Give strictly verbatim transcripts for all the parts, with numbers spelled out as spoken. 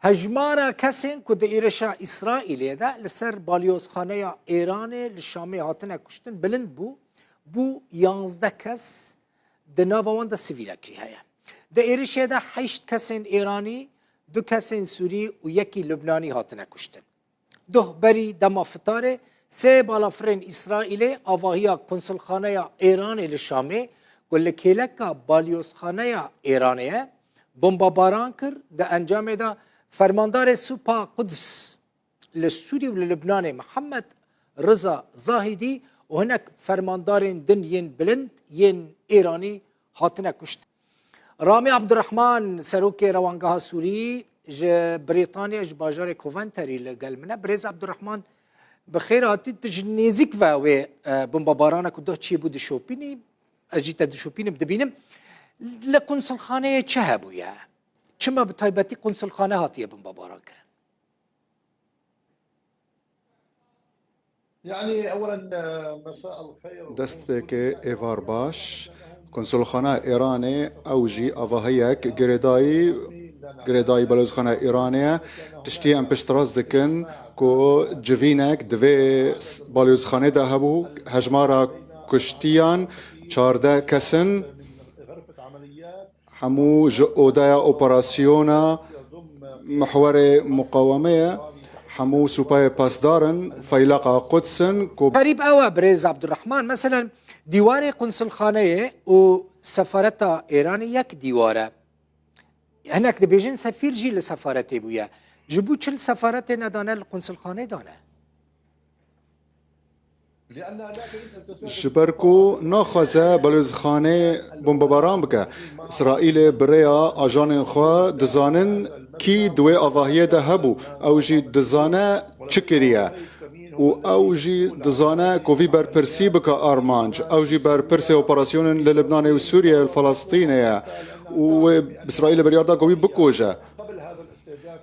Hejmara kesên ku di êrişa Îsraîlê de li ser balyozxaneya Êranê li Şamê hatine kuştin bilind bû, bû yanzdeh kes, di nava wan de sivîlek jî heye. Di êrişê de heşt kesên Êranî, du kesên Sûrî û yekî Lubnanî hatine kuştin. Duh berî dema fitarê sê balafirên Îsraîlê avahiya konsulxaneya Êranê li Şamê ku li kêleka balyozxaneya Êranê ye, bombabaran kir. Di encamê de fermandarê Supa Quds li Sûrî û li Libnanê Mihemed Riza Zahîdî û hinek fermandarên din yên bilind yên Êranî hatine kuştin. Ramî Abdurrahman, serokê Rewangeha Sûrî ji Brîtanya, ji bajarê Coventry li gel min e. Birêz Abdurrahman, bi xêr hatî. Tu ji nêzîk ve wê, e, bombabarana ku doh çêbû dişopînî, ez jî te dişopînim, dibînim. Li konsulxaneyê çi hebûye? Çima bi taybetî konsulxane hatiye bombabaran kirin? Destpêkê êvar baş. Konsulxana Îranê ew jî avahiyek girêdayî, girêdayî balozxana Îranê ye. Tiştî em piştrast dikin ku civînek di vê s-, balozxanê de hebû. Hejmara kuştiyan çardeh kes in. Hemû ji odeya operasyona mihwerê muqawemê ye. Hemû supayê pasdar in, feyleqa Quds in ku Xerîb ew e, birêz Abdurrahman. Meselen, dîwarê qunsulxaneyê û sefareta Êranê yek dîwar e. Hinek dibêjin sefîr jî li sefaretê bûye. Ji bo çi li sefaretê nedane, li qunsulxanê dane? Ji ber ku naxwaze balozxanê bombebaran bike. Îsraîlê bi rêya ajanên xwe dizanin kî di wê avahiyê de hebû. Ew jî dizane çi kiriye. Û ew jî dizane ku vî berpirsî bike armanc. Ew jî berpirsê operasyonên li Libnanê û Sûriyeyê, li Felestînê ye. Û wê Îsraîlê biryar da ku wî bikuje.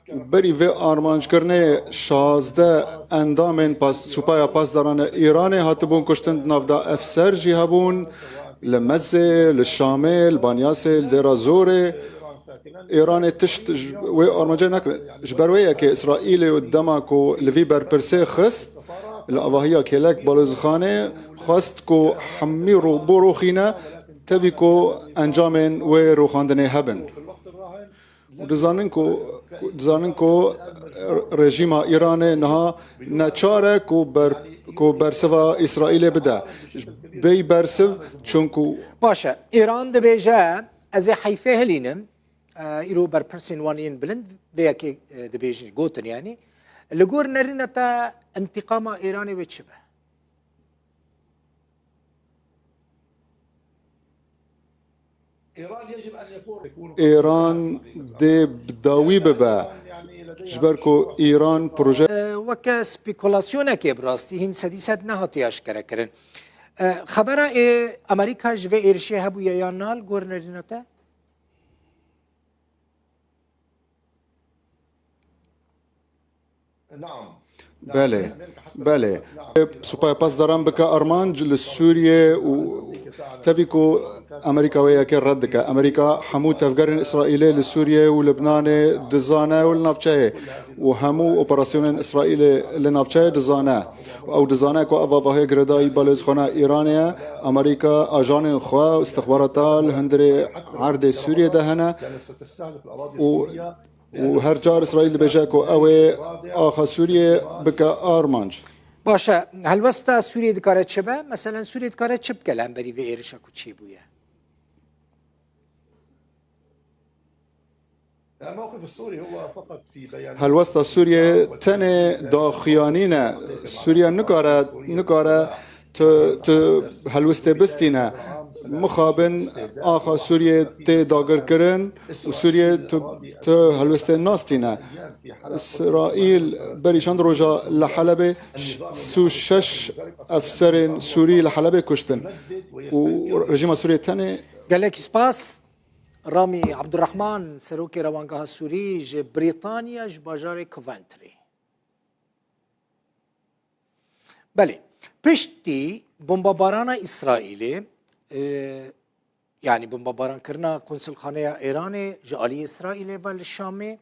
Û berî vê armanckirinê şazdeh endamên pas-, Supaya Pasdaran Îranê hatibûn kuştin, di nav de efser jî hebûn, li Mezê, li Şamê, li Banyasê, li Dêra Zorê. Îranê tişt ji wê armancê nekirin. Ji ber wê yekê Îsraîlê dema ku li vî berpirsê xist, li avahiya kêlek balozxanê xwest ku hemî ro-, bo roxîne, tevî ku encamên wê roxandinê hebin. Û dizanin ku, dizanin ku rejîma Îranê niha neçar e ku ber-, ku bersiva Îsraîlê bide. Bêyî bersiv, çunku Baş e. Îran dibêje, ez ê heyfê hilînim. E, îro berpirsên wan yên bilind vê yekê, e, dibêjin, gotin yanî. Li gor nerîna te, întîqama Îranê wê çi be? Îran dê bi dawî bibe, ji ber ku Îran proje E, weke spekulasyonek e bi rastî, hîn sedî sed nehatiye aşkere kirin. E, xebera ê Amerîka ji vê êrişê hebûye yan na li gor nerîna te? Belê, belê. Supaya Pasdaran bike armanc li Sûriye û tevî ku Amerîka wê yekê red dike. Amerîka hemû tevgerên Îsraîlê li Sûriye û Libnanê dizane û li navçeyê û hemû operasyonên Îsraîlê li navçeyê dizane. Û ew dizane ku ev avahiyê girêdayî balêzxana Îranê ye. Amerîka ajanên xwe û istixbarata li hundirê erdê Sûriyê de hene û û her car Îsraîl dibêje ku ew ê axa Sûriyê bike armanc. Baş e, helwesta Sûriyê dikare çi be? Meselen, Sûriyê dikare çi bike li hemberî vê êrişa ku çêbûye? Helwesta Sûriyê tenê daxuyanîn e. Sûriye nikare, nikare tu, tu helwestê bistîne. Mixabin axa Sûriyê tê dagirkirin û Sûriye tu, tu helwestê nastîne. Îsraîl berî çend roja li Helebê ş-, sî û şeş efserên Sûrî li Helebê kuştin û rejîma Sûriyê tenê Gelek spas. Ramî Abdurrahman, serokê Rewangeha Sûrî ji Brîtanya, ji bajarê Coventry. Belê, piştî bombabarana Îsraîlê, e, yanî bombabarankirina konsulxaneya Êranê ji alî Îsraîlê ve li Şamê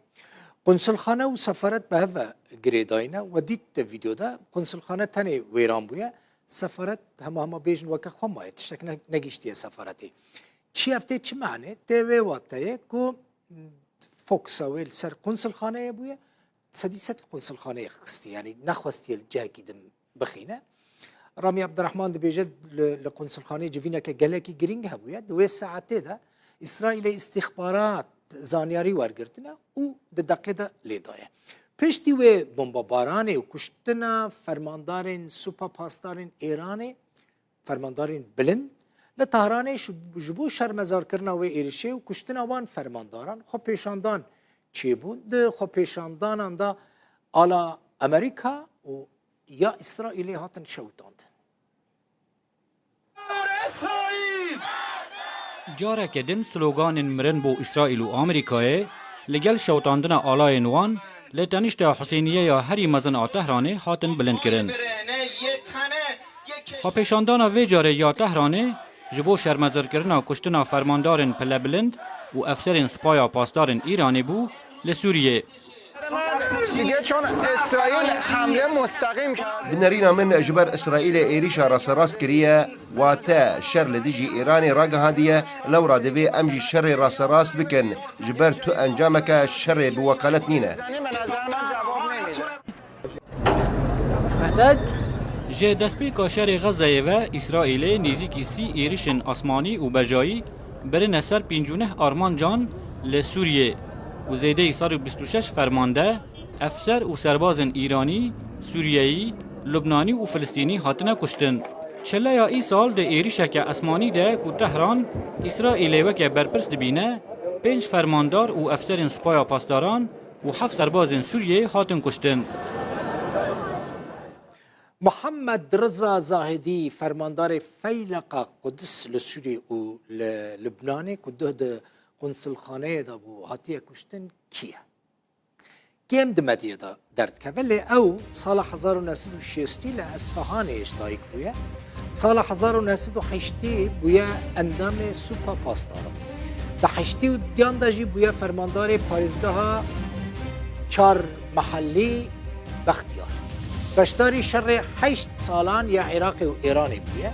Qunsulxane û sefaret bi hev ve girêdayî ne. We dît di vîdeo de, qunsulxane tenê wêran bûye. Sefaret hema hema bêjin weke xwe maye. Tiştek ne, negihîştiye sefaretê. Çi ev tê çi mane? Tê wê wateyê ku, m, fokusa wê li ser qunsulxaneyê bûye. Sedî sed qunsulxaneyê xistiye. Yanî nexwestiye li cihekî din bixîne. Ramî Ebdirehman dibêje, li, li qunsulxaneyê civîneke gelekî girîng hebûye. Di wê saetê de Îsraîlê îstîxbarat zanyarî wergirtine û di deqê de lê daye. Piştî wê bombebaranê û kuştina fermandarên Supa Pasdarên Êranê, fermandarên bilind li Tehranê ji, ji bo şermezarkirina wê êrişê û kuştina wan fermandaran xwepêşandan çêbûn. Di xwepêşandanan de ala Amerîka û ya Îsraîlê hatin şewitandin. Careke din sloganên mirin bo Îsraîl û Amerîkayê li gel şewitandina alayên wan li tenişta Husêniye ya herî mezin a Tehranê hatin bilindkirin. Xwepêşandana vê carê ya Tehranê ji bo şermezarkirina kuştina fermandarên pilebilind û efserên Supaya Pasdarên Îranê bû li Sûriyê. دیگه چون اسرائیل حمله مستقیم کرد. Bi nerîna min ji ber Îsraîlê êrîşa rasterast kiriye, wate şer li dijî Îranê ragihandiye, lewra divê em jî şerê rasterast bikin, ji ber tu encameke şerê bi wekalet nîne. زنی به نظر من جواب نمیده. Ji destpêka şerê Xezeyê ve Îsraîlê nêzîkî sî êrişên asmanî û bejayî birine ser pêncî û neh armancan li Sûriyê û zêdeyî sed û bîst û şeş fermande, efser û serbazên Îranî, Sûriyeyî, Lubnanî û Filistînî hatine kuştin. Çileya îsal di êrişeke esmanî de ku Tehran Îsraîlê weke berpirs dibîne, pênc fermandar û efserên Supaya Pasdaran û heft serbazên Sûriyeyê hatin kuştin. Muhammed Riza Zahidî, fermandarê Feyleqa Quds li Sûriyê û li Lubnanê ku duh di qunsulxaneyê de bû hatiye kuştin, kî ye? Kêm di medyê de derdikeve, lê ew sala hezar û neh sed û şêstî li Esfehanê ji dayik bûye. Sala hezar û neh sed û heştê bûye endamê Supa Pasdaran. Di heştê û duyan de jî bûye fermandarê parêzgeha çar mehellî Bextiyar. Beşdarî şerê heşt salan ya Iraqê û Êranê bûye.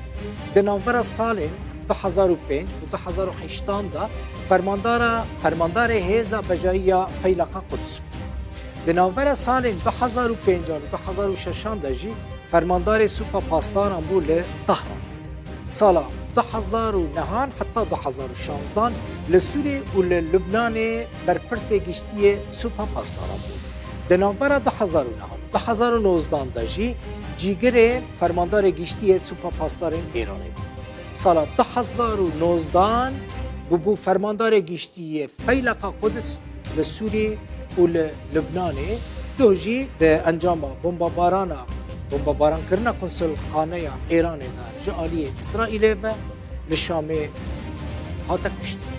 Di navbera salên du hezar û pênc û du hezar û heştan de fermandara, fermandarê hêza bejayî ya Feyleqa Quds bû. Di navbera salên du hezar û pêncan û du hezar û şeşan de jî fermandarê Supa Pasdaran bû li Tahran. Sala du hezar û nehan heta du hezar û şanzdan li Sûriyê û li Lubnanê berpirsê giştî yê Supa Pasdaran bû. Di navbera du hezar û nehan û du hezar û nozdan de jî cîgirê fermandarê giştî yê Supa Pasdarên Êranê bû. Sala du hezar û nozdan bûbû fermandarê giştî yê Feyleqa Quds li Sûriyê û li Lubnanê. Duh jî di encama bombebarana, bombebarankirinê qunsulxaneya Êranê de ji aliyê Îsraîlê ve li Şamê hate kuştin.